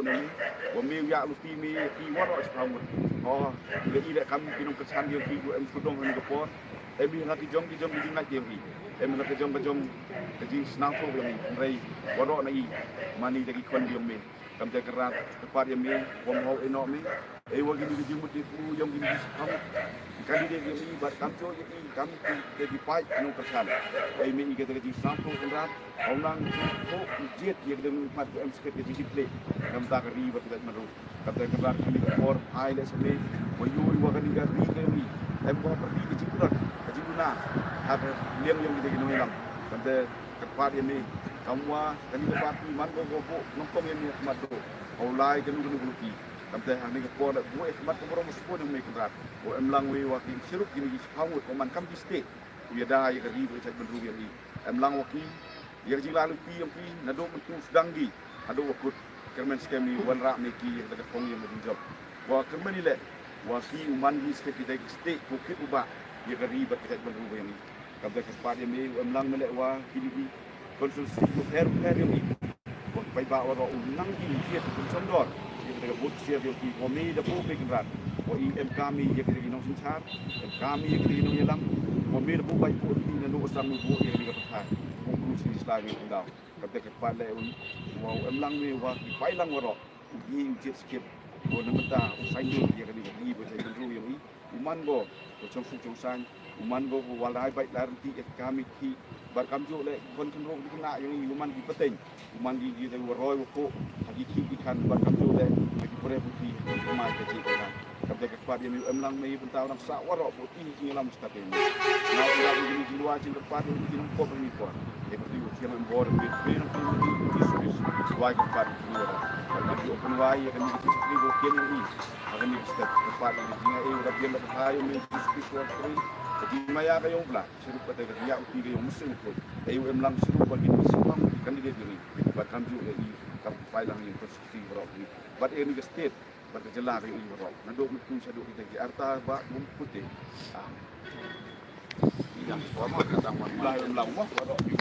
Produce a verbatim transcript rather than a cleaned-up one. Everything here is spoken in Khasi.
Ngi wa me u ïa luti me ki waroh sha pamut. O, ïa i leh kam ki nongkyrshan ïa ki u em sudong ha kane ka por. Em hi ha ki jong ki jong ki jinglait ïa i. Em hi ha ki jong ki jong ka jingsngew ïa i. Hynrei waroh na i mane da ki khon ïa me. Kam te Kynrad kyrpad ïa me, wa ym hap ïehnoh me. Ei wa kine ki jingmut ïa u ïong kine ki sngewbha. Ka dei ïa i bad kam jong ïa i kam ki ki paid nongkyrshan. Ei me i kata ka jingsngew Kynrad. Hau nang ko u jied ïa ka dei u mat ko em skhet ïa ka jingkit leh. Namar ka ri bad ka jaitbynriew. Kata ka ri kane ka por ai leh sha me. Wa ïoh wa kane ka ri ka ri. Em ko ka ri ka jingkular ka jingduna. Ha ka liang ïong ka jingduna ïalam. Kata ka pat ïa me. Kam wa kane ka party man ko ko ko nongtong ïa me mat do. Hau lai ka lu ka lu ki. Kata ha kane ka por da buh ïa ka mat ka burom sha me Kynrad. Ko em lang wei wa ki siruk kine ki sngewbha ko man kam ki state. Ïa da ïa ka ri bad ka jaitbynriew ïa i. Em lang wa ki ïa ka jinglaluti ïong ki naduh mynta sdang ki haduh wa kut. Kyrmen skhem i wanrah me ki ïa ka thong ïa ka jingjop. Wa kyrmen i leh wa ki u man ki skhem ki dei ki state ko kit u ba ïa ka ri bad ka jaitbynriew ïong i. Kam te kyrpad ïa me u em lang me leh wa ki dei ki constituency u pher u pher ïong i. Wa ki paidbah waroh u nang ki ïa ki jingdor ïa ka vote share ïong ki wa me da buh me Kynrad. Wa i em kam i ïa ki nongsynshar. Em kam i ïa ki nongïalam. Wa me da buh bai buh ki na no sang buh ïa ki ka pyrthai. Wa u shisha ïa u daw. Kam te kyrpad leh u wa u em lang me wa ki bai lang waroh. U hi u jied skhem. Wa na mynta u saindur ïa ka dei ka dei ba jaitbynriew ïong i. U man ko ko chong suk chong sain. U man ko ko wal dai bai lar ti ïa ka kam i ki. Bad kam jong leh kon kynrong ki na ïong i u man ki pateng. U man ki ki dei wa roi wa ko ha ki ki ki kan bad kam jong leh ha ki pore pu ki. U man ka ji ka. Kam te kyrpad ïa me u em lang me i bynta u nang sa waroh pu i ki lam stad ïa me. Na u lam ki ki lua jingkyrpad ïa ki nongkop ïa me por. Ïa pyrthei u thiang em bor me me nongkop ïa me. Wa kyrpad ïa me waroh. Kam jong u pynwai ïa ka me ki ki ki ki ki Ha kane ka step ka pat ka jingaiei u Rabian da ka thai u Mynsiem Khrist wa kri. Ka jingmaya ka ïong u Blei sha ruh kata ka jingïaid u ti ka ïong u Mynsiem Bakhuid. Ei u em lang sha ruh bad kine ki sngewbha ki candidate jong ngi bad kam juh ïa i kam pai lang ïa ka constituency baroh kine bad ïa kane ka state bad ka jylla ka ïong i baroh. Naduh mynta shaduh kita ki arta ba bun pute. Ah. Ïa, u Blei u em lang mo baroh.